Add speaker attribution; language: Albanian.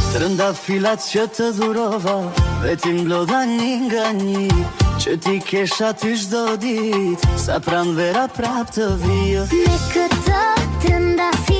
Speaker 1: Trëndafilat që të dhurova Vetë i mblodha një nga një Që t'i kesh aty çdo ditë Sa pranvera prap të vijë
Speaker 2: Me këto trëndafila.